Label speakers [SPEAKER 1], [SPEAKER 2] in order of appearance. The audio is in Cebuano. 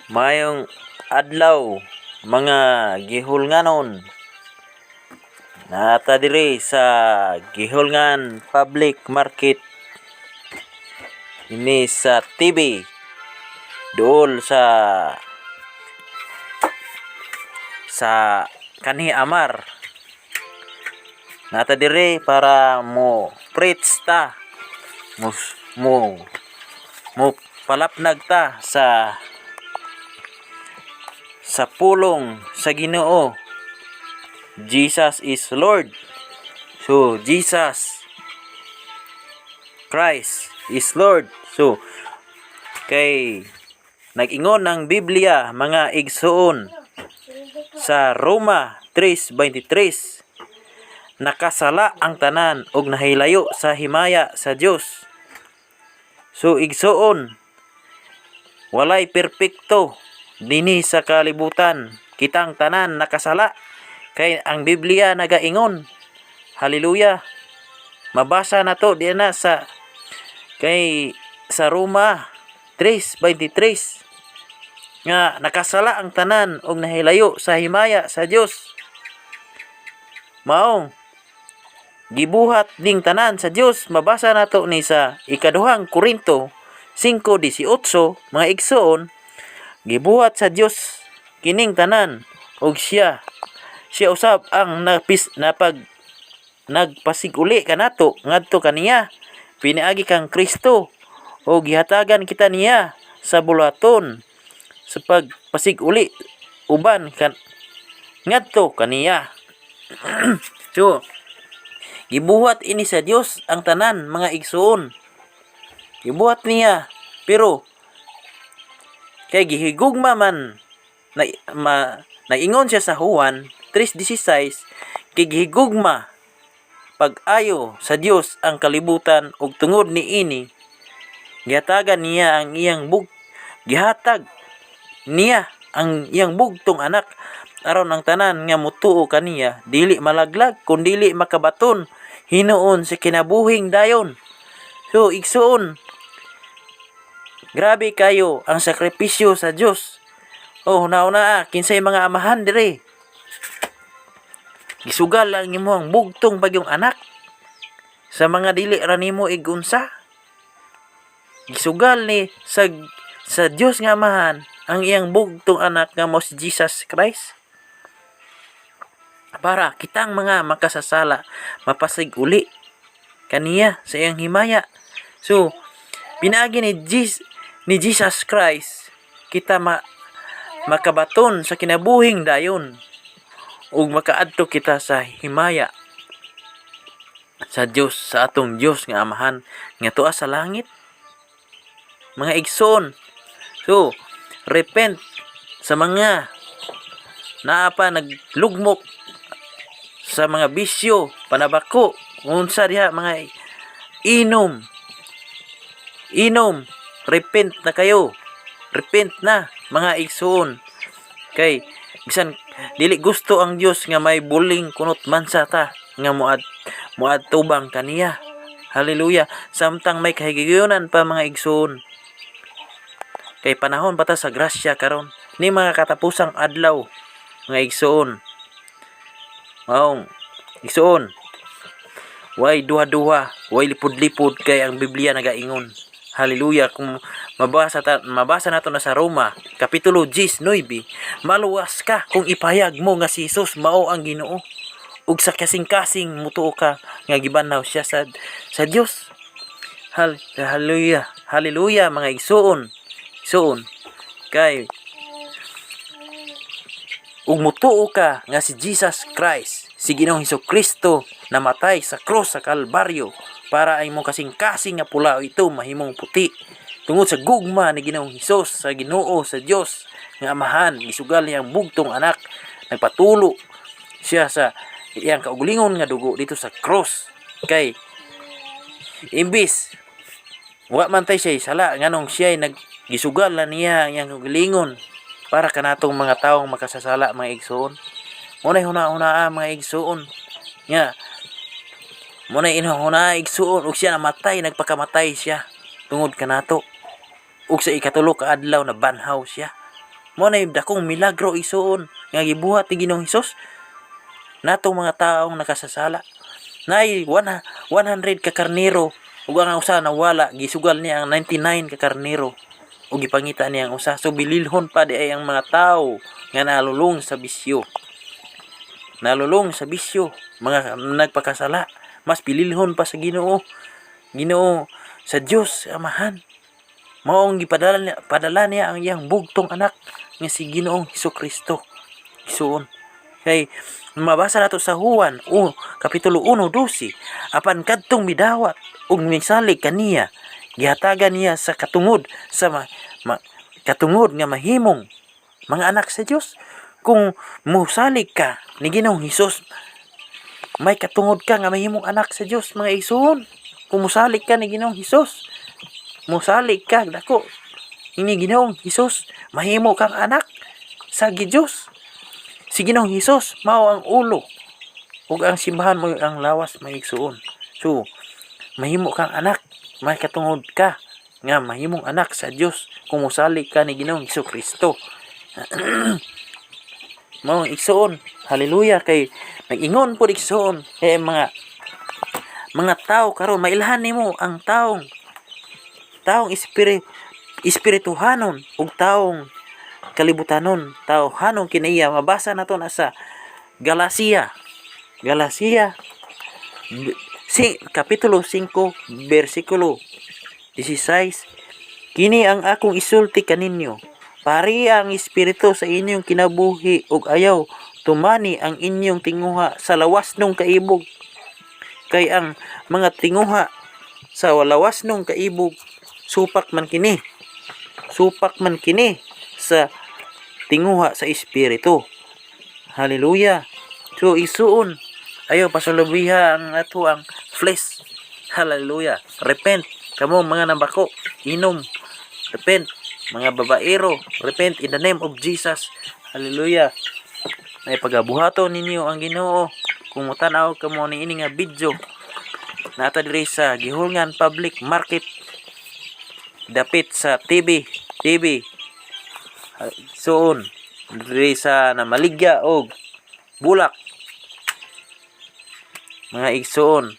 [SPEAKER 1] Maayong adlaw, mga gihulnganon. Naa ta diri sa Guihulngan Public Market ini sa TV duol sa kanhi Amar. Naa ta diri para mo preach ta, mo palapnag ta sa pulong sa Ginoo. Jesus is Lord. So Jesus Christ is Lord. So kay nag-ingon ang Biblia, mga igsuon, sa Roma 3:23, nakasala ang tanan ug nahilayo sa himaya sa Dios. So igsuon, walay perpekto dinhi sa kalibutan. Kitang tanan nakasala kay ang Biblia nagaingon. Hallelujah. Mabasa nato diyan na sa kay sa Roma 3:23 nga nakasala ang tanan ug nahilayo sa himaya sa Dios. Maong gibuhat ning tanan sa Dios. Mabasa nato ni sa Ikaduhang Korinto 5:18, mga igsoon. Gibuhat sa Dios kining tanan ug siya siya usab ang napis napag nagpasiguli kanato ngadto kaniya piniagi kang Kristo o gihatagan kita niya sa buluhaton sa pagpasiguli uban kan ngadto kaniya. So gibuhat ini sa Dios ang tanan, mga igsoon. Gibuhat niya, pero kay gihigugma man na naingon siya sa Juan 3:16 kay gihigugma pag-ayo sa Dios ang kalibutan ug tungod niini gihatagan niya ang iyang bug gihatag niya ang iyang bugtong anak aron ang tanan nga mutuo kaniya dili malaglag kun dili makabaton hinuon sa kinabuhing dayon. So igsuon, grabe kayo ang sakripisyo sa Dios. Oh, huna-huna, kinsay mga amahan dire gisugal ang imong bugtong bagyong anak sa mga dili ra nimo igunsa? Gisugal ni sa Dios nga Amahan ang iyang bugtong anak nga mao si Jesus Christ para kitang mga makasasala mapasig-uli kaniya sa iyang himaya. So pinaagi ni Jesus Christ kita makabaton sa kinabuhing dayon ug makaadto kita sa himaya sa Dios, sa atong Dios nga Amahan nga tuwa sa langit, mga igsoon. So repent sa mga naa pa naglugmok sa mga bisyo, panabako, unsa diha, mga inom inom. Repent na kayo, repent na, mga igsoon, kay bisan dili gusto ang Dios nga may buling kunot mansa ta nga muad tubang kaniya. Hallelujah. Samtang may kahigayunan pa, mga igsoon, kay panahon pa ta sa grasya karon ni mga katapusang adlaw, mga igsoon. Maong igsoon, way duha-duha, way lipod-lipod, kay ang Biblia nagaingon. Hallelujah. Kung mabasa nato na sa Roma kapitulo 19, maluwas ka kung ipahayag mo nga si Jesus mao ang Ginoo ug sa kasing-kasing mutuo ka nga gibanhaw siya sa Dios. Hallelujah. Hallelujah, mga igsuon. Igsuon, kay ug mutuo ka nga si Jesus Christ, si Ginoong Hesus Kristo, namatay sa krus sa Kalbaryo para ay imong kasing-kasing nga pula o ito mahimong puti tungod sa gugma ni Ginoong Hesus sa Ginoo, sa Dios nga Amahan. Gisugal niya ang bugtong anak, nagpatulo siya sa iyang kaugalingon nga dugo dito sa cross kay imbis wa man tay siya sala, nganong siya ay naggisugal na niya ang iyang kaugalingon para kanatong mga taong makasasala, mga igsoon? Mao nay huna-huna, mga igsoon, nga mao nay inahuna, igsoon, ug siya namatay, nagpakamatay siya tungod kanato ug sa ikatulo ka adlaw nabanhaw siya. Mao na dakong milagro, igsuon, nga gibuhat ni Ginoong Hesus natong mga taong nakasasala. Naay 100 ka karnero ug ang usa nawala, gisugal niya ang 99 ka karnero ug gipangita niya ang usa. So bililhon pa di ay ang mga tao nga nalulong sa bisyo. Nalulong sa bisyo, mga nagpakasala, mas bililhon pa sa Ginoo. Ginoo sa Dios Amahan. Maong gipadala niya, padala niya ang iyang bugtong anak nga si Ginoong Hesukristo. Igsuon. Kay mabasa nato sa Juan o kapitulo 1:12, apan kadtong midawat ug misalig kaniya, gihatagan niya sa katungod sa katungod nga mahimong mga anak sa Dios. Kung musalig ka ni Ginoong Hesus, may katungod ka nga mahimong anak sa Dios, mga igsoon. Kung musalig ka ni Ginoong Hesus, musalig ka dako ini Ginoong Hesus, mahimo kang anak sa Dios. Si Ginoong Hesus mao ang ulo ug ang simbahan mo ang lawas, mga igsuon. So mahimo kang anak, may katungod ka nga mahimong anak sa Dios kung musalig ka ni Ginoong Hesus Kristo. Mao ang igsuon. Hallelujah, kay nag-ingon pud, igsuon, kay mga tao karon, mailhan nimo ang taong taong espirituhanon ug taong kalibutanon, tawhanon kinaiya. Mabasa nato na sa Galacia, Galacia si kapitulo 5 bersikulo 16: "Kini ang akong isulti kaninyo: pari ang Espiritu sa inyong kinabuhi ug ayaw tumani ang inyong tinguha sa lawas nung kaibog, kay ang mga tinguha sa lawas nung kaibog supak man kini, supak man kini sa tinguha sa Espiritu." Hallelujah. So igsuon, ayaw pasulubiha ang ato ang flesh. Hallelujah. Repent kamo mga nambako, inom. Repent mga babaero, repent in the name of Jesus. Hallelujah. Ay pagabuhaton ninyo ang Ginoo. Kung mutanaw kamo ni ini nga video, nata diri sa Guihulngan Public Market, dapit sa TV TV soon, diri sa namaligya og bulak, mga igsoon.